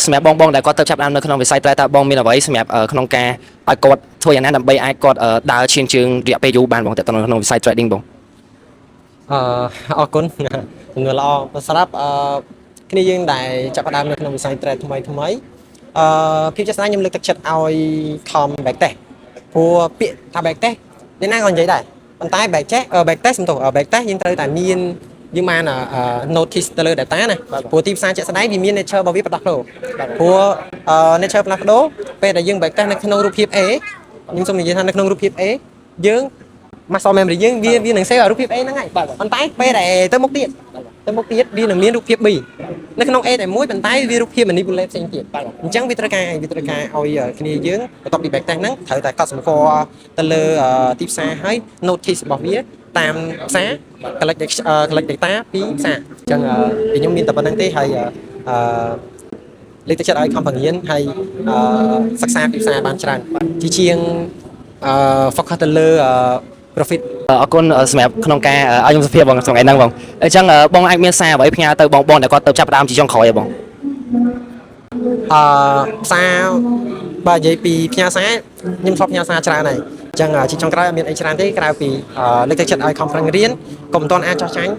សម្រាប់បងបងដែលគាត់ទៅចាប់ផ្ដើមនៅក្នុងវិស័យ trade តើបងមានអ្វីសម្រាប់ក្នុងការឲ្យគាត់ធ្វើយ៉ាងណាដើម្បីអាចគាត់ដើរឈានជើងរយៈពេលយូរបានបងតើនៅក្នុងវិស័យ trading បង? អរគុណ ជំនួសល្អសម្រាប់គ្នាយើងដែលចាប់ផ្ដើមនៅក្នុងវិស័យ trade ថ្មីថ្មីភាពជាក់ស្ដែងខ្ញុំលើកទឹកចិត្តឲ្យខំ back test ព្រោះពាក្យថា back test អ្នកណាក៏និយាយដែរប៉ុន្តែ back test back test សំទោស back test យើងត្រូវតែមានយើងបាន notice ទៅលើ data ណាព្រោះទីផ្សារជាក់ស្ដែងវាមាន nature របស់វាផ្លាស់ប្ដូរព្រោះ nature ផ្លាស់ប្ដូរពេលដែលយើង back test នៅក្នុងរូបភាព A ខ្ញុំសូមនិយាយថានៅក្នុងរូបភាព A យើង muscle memory យើងវានឹង save អារូបភាព A ហ្នឹងហើយប៉ុន្តែពេលដែលទៅមុខទៀតទៅមុខទៀតវានឹងមានរូបភាព B នៅក្នុង A តែមួយប៉ុន្តែវារូបភាព manipulate ផ្សេងទៀតអញ្ចឹងវាត្រូវការឲ្យគ្នាយើងបន្ទាប់ពី back test ហ្នឹងត្រូវតែកត់សម្គាល់ទៅលើទីផ្សារហើយ notice របស់វាតាមផ្សារ collect data ពីផ្សារអញ្ចឹងពីខ្ញុំមានតែប៉ុណ្្នឹងទេហើយអឺលើកទឹកចិត្តឲ្យខំប្រឹងហើយអឺសិក្សាពីផ្សារបានច្រើនជាជាងអឺ focus ទៅលើ profit។ អរគុណសម្រាប់ក្នុងការឲ្យខ្ញុំសុភាពបងថ្ងៃហ្នឹងបងអញ្ចឹងបងអាចមានសារអ្វីផ្ញើទៅបងបងដែលគាត់ទៅចាប់ផ្ដើមជាចុងក្រោយហ៎បង? ផ្សារបើនិយាយពីផ្ញើសារខ្ញុំធ្លាប់ផ្ញើសារច្រើនហើយអញ្ចឹងជាចុងក្រោយអត់មានអីច្រើនទេក្រៅពីលើកទឹកចិត្តឲ្យខំប្រឹងរៀនកុំមិនទាន់អាចចោះចាញ់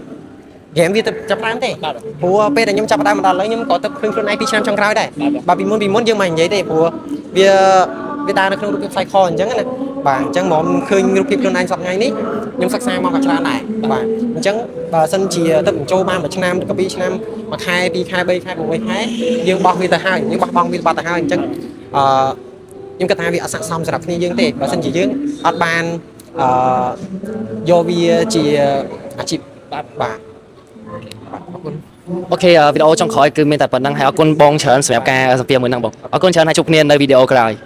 ហ្គេមវាទៅចាប់ផ្ដើមទេព្រោះពេលដែលខ្ញុំចាប់ផ្ដើមមកដល់ឥឡូវខ្ញុំក៏ទៅឃើញខ្លួនឯង2ឆ្នាំចុងក្រោយដែរបើពីមុនពីមុនយើងមិននិយាយទេព្រោះវាវាដើរនៅក្នុងរូបភាព cycle អញ្ចឹងណាបាទអញ្ចឹងមកឃើញរូបភាពខ្លួនឯងសប្តាហ៍ថ្ងៃនេះខ្ញុំសិក្សាមកក៏ច្រើនដែរបាទអញ្ចឹងបើសិនជាទៅបញ្ចូលបានមួយឆ្នាំឬក៏2ឆ្នាំមួយខែពីរខែ3ខែ6ខែយើងបោះវាទៅហើយយើងបោះបង់វាបាត់ទៅហើយអញ្ចឹងអឺខ្ញុំគិតថាវាអត់ស័ក្តិសមសម្រាប់គ្នាយើងទេបើសិនជាយើងអត់បានអឺយកវាជាអាជីពបាទបាទអរគុណ។ OK វីដេអូចុងក្រោយគឺមានតែប៉ុណ្្នឹងហើយអរគុណបងច្រើនសម្រាប់ការសម្ភាសន៍មួយហ្នឹងបងអរគុណច្រើនហើយជួបគ្នានៅវីដេអូក្រោយ។